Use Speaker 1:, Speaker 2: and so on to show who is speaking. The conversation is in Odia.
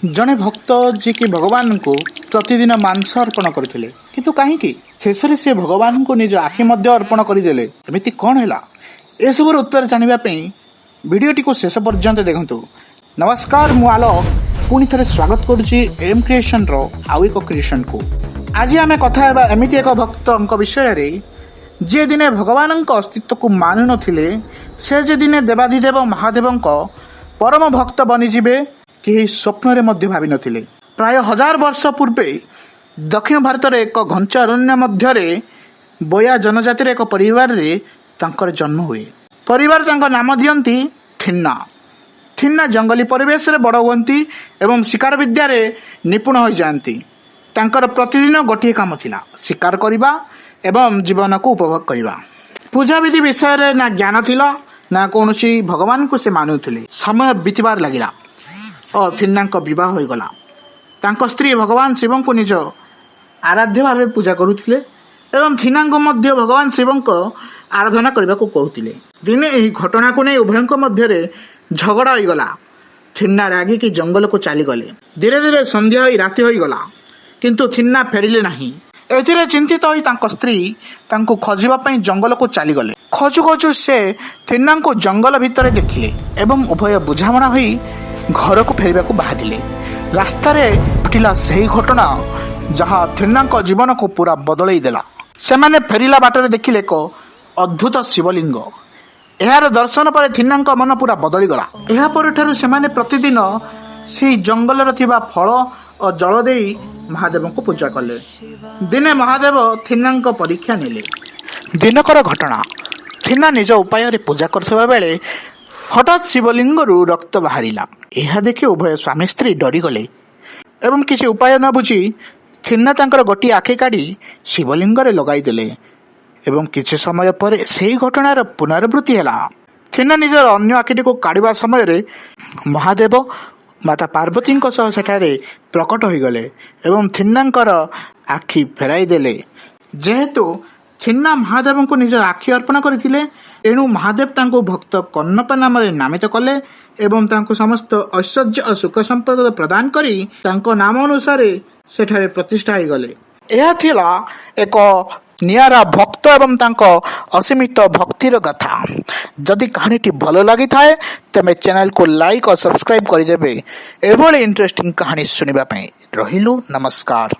Speaker 1: ଜଣେ ଭକ୍ତ ଯିଏକି ଭଗବାନଙ୍କୁ ପ୍ରତିଦିନ ମାଂସ ଅର୍ପଣ କରୁଥିଲେ, କିନ୍ତୁ କାହିଁକି ଶେଷରେ ସେ ଭଗବାନଙ୍କୁ ନିଜ ଆଖି ମଧ୍ୟ ଅର୍ପଣ କରିଦେଲେ? ଏମିତି କ'ଣ ହେଲା? ଏସବୁର ଉତ୍ତର ଜାଣିବା ପାଇଁ ଭିଡ଼ିଓଟିକୁ ଶେଷ ପର୍ଯ୍ୟନ୍ତ ଦେଖନ୍ତୁ। ନମସ୍କାର, ମୁଁ ଆଲୋକ ପୁଣି ଥରେ ସ୍ୱାଗତ କରୁଛି ଏମ୍ କ୍ରିଏସନର ଆଉ ଏକ କ୍ରିଏସନକୁ। ଆଜି ଆମେ କଥା ହେବା ଏମିତି ଏକ ଭକ୍ତଙ୍କ ବିଷୟରେ, ଯିଏ ଦିନେ ଭଗବାନଙ୍କ ଅସ୍ତିତ୍ୱକୁ ମାନୁନଥିଲେ। ସେ ଯେ ଦିନେ ଦେବାଧିଦେବ ମହାଦେବଙ୍କ ପରମ ଭକ୍ତ ବନିଯିବେ, କେହି ସ୍ୱପ୍ନରେ ମଧ୍ୟ ଭାବିନଥିଲେ। ପ୍ରାୟ 1000 ବର୍ଷ ପୂର୍ବେ ଦକ୍ଷିଣ ଭାରତର ଏକ ଘଞ୍ଚ ଅରଣ୍ୟ ମଧ୍ୟରେ ବୟା ଜନଜାତିର ଏକ ପରିବାରରେ ତାଙ୍କର ଜନ୍ମ ହୁଏ। ପରିବାର ତାଙ୍କ ନାମ ଦିଅନ୍ତି ଥିନ୍ନା। ଥିନ୍ନା ଜଙ୍ଗଲୀ ପରିବେଶରେ ବଡ଼ ହୁଅନ୍ତି ଏବଂ ଶିକାର ବିଦ୍ୟାରେ ନିପୁଣ ହୋଇଯାଆନ୍ତି। ତାଙ୍କର ପ୍ରତିଦିନ ଗୋଟିଏ କାମ ଥିଲା, ଶିକାର କରିବା ଏବଂ ଜୀବନକୁ ଉପଭୋଗ କରିବା। ପୂଜାବିଧି ବିଷୟରେ ନା ଜ୍ଞାନ ଥିଲା, ନା କୌଣସି ଭଗବାନଙ୍କୁ ସେ ମାନୁଥିଲେ। ସମୟ ବିତିବାର ଲାଗିଲା ଓ ଥିନ୍ନାଙ୍କ ବିବାହ ହୋଇଗଲା। ତାଙ୍କ ସ୍ତ୍ରୀ ଭଗବାନ ଶିବଙ୍କୁ ନିଜ ଆରାଧ୍ୟ ଭାବେ ପୂଜା କରୁଥିଲେ ଏବଂ ଥିନାଙ୍କୁ ମଧ୍ୟ ଭଗବାନ ଶିବଙ୍କ ଆରାଧନା କରିବାକୁ କହୁଥିଲେ। ଦିନେ ଏହି ଘଟଣାକୁ ନେଇ ଉଭୟଙ୍କ ମଧ୍ୟରେ ଝଗଡ଼ା ହୋଇଗଲା। ଥିନ୍ନା ରାଗିକି ଜଙ୍ଗଲକୁ ଚାଲିଗଲେ। ଧୀରେ ଧୀରେ ସନ୍ଧ୍ୟା ହୋଇ ରାତି ହୋଇଗଲା, କିନ୍ତୁ ଥିନ୍ନା ଫେରିଲେ ନାହିଁ। ଏଥିରେ ଚିନ୍ତିତ ହୋଇ ତାଙ୍କ ସ୍ତ୍ରୀ ତାଙ୍କୁ ଖୋଜିବା ପାଇଁ ଜଙ୍ଗଲକୁ ଚାଲିଗଲେ। ଖୋଜୁ ଖୋଜୁ ସେ ଥିନ୍ନାଙ୍କୁ ଜଙ୍ଗଲ ଭିତରେ ଦେଖିଲେ ଏବଂ ଉଭୟ ବୁଝାମଣା ହୋଇ ଘରକୁ ଫେରିବାକୁ ବାହାରିଲେ। ରାସ୍ତାରେ ଘଟିଲା ସେହି ଘଟଣା, ଯାହା ଥିନ୍ନାଙ୍କ ଜୀବନକୁ ପୁରା ବଦଳେଇ ଦେଲା। ସେମାନେ ଫେରିଲା ବାଟରେ ଦେଖିଲେ ଏକ ଅଦ୍ଭୁତ ଶିବଲିଙ୍ଗ। ଏହାର ଦର୍ଶନ ପରେ ଥିନ୍ନାଙ୍କ ମନ ପୁରା ବଦଳିଗଲା। ଏହା ପରଠାରୁ ସେମାନେ ପ୍ରତିଦିନ ସେହି ଜଙ୍ଗଲରେ ଥିବା ଫଳ ଓ ଜଳ ଦେଇ ମହାଦେବଙ୍କୁ ପୂଜା କଲେ। ଦିନେ ମହାଦେବ ଥିନ୍ନାଙ୍କ ପରୀକ୍ଷା ନେଲେ। ଦିନକର ଘଟଣା। ଥିନ୍ନା ନିଜ ଉପାୟରେ ପୂଜା କରୁଥିବା ବେଳେ ହଠାତ୍ ଶିବଲିଙ୍ଗରୁ ରକ୍ତ ବାହାରିଲା। ଏହା ଦେଖି ଉଭୟ ସ୍ୱାମୀ ସ୍ତ୍ରୀ ଡରିଗଲେ ଏବଂ କିଛି ଉପାୟ ନ ବୁଝି ଥିନ୍ନା ତାଙ୍କର ଗୋଟିଏ ଆଖି କାଢ଼ି ଶିବଲିଙ୍ଗରେ ଲଗାଇଦେଲେ ଏବଂ କିଛି ସମୟ ପରେ ସେହି ଘଟଣାର ପୁନରାବୃତ୍ତି ହେଲା। ଥିନ୍ନା ନିଜର ଅନ୍ୟ ଆଖିଟିକୁ କାଢ଼ିବା ସମୟରେ ମହାଦେବ ମାତା ପାର୍ବତୀଙ୍କ ସହ ସେଠାରେ ପ୍ରକଟ ହୋଇଗଲେ ଏବଂ ଥିନ୍ନାଙ୍କର ଆଖି ଫେରାଇ ଦେଲେ। ଯେହେତୁ ଥିନ୍ନା ମହାଦେବଙ୍କୁ ନିଜ ଆଖି ଅର୍ପଣ କରିଥିଲେ, ତେଣୁ ମହାଦେବ ତାଙ୍କୁ ଭକ୍ତ କନ୍ନପା ନାମରେ ନାମିତ କଲେ ଏବଂ ତାଙ୍କୁ ସମସ୍ତ ଐଶ୍ୱର୍ଯ୍ୟ ଓ ସୁଖ ସମ୍ପଦ ପ୍ରଦାନ କରି ତାଙ୍କ ନାମ ଅନୁସାରେ ସେଠାରେ ପ୍ରତିଷ୍ଠା ହୋଇଗଲେ। ଏହା ଥିଲା ଏକ ନିଆରା ଭକ୍ତ ଏବଂ ତାଙ୍କ ଅସୀମିତ ଭକ୍ତିର ଗାଥା। ଯଦି କାହାଣୀଟି ଭଲ ଲାଗିଥାଏ, ତେବେ ଚ୍ୟାନେଲକୁ ଲାଇକ୍ ଓ ସବସ୍କ୍ରାଇବ୍ କରିଦେବେ ଏଭଳି ଇଣ୍ଟରେଷ୍ଟିଂ କାହାଣୀ ଶୁଣିବା ପାଇଁ। ରହିଲୁ, ନମସ୍କାର।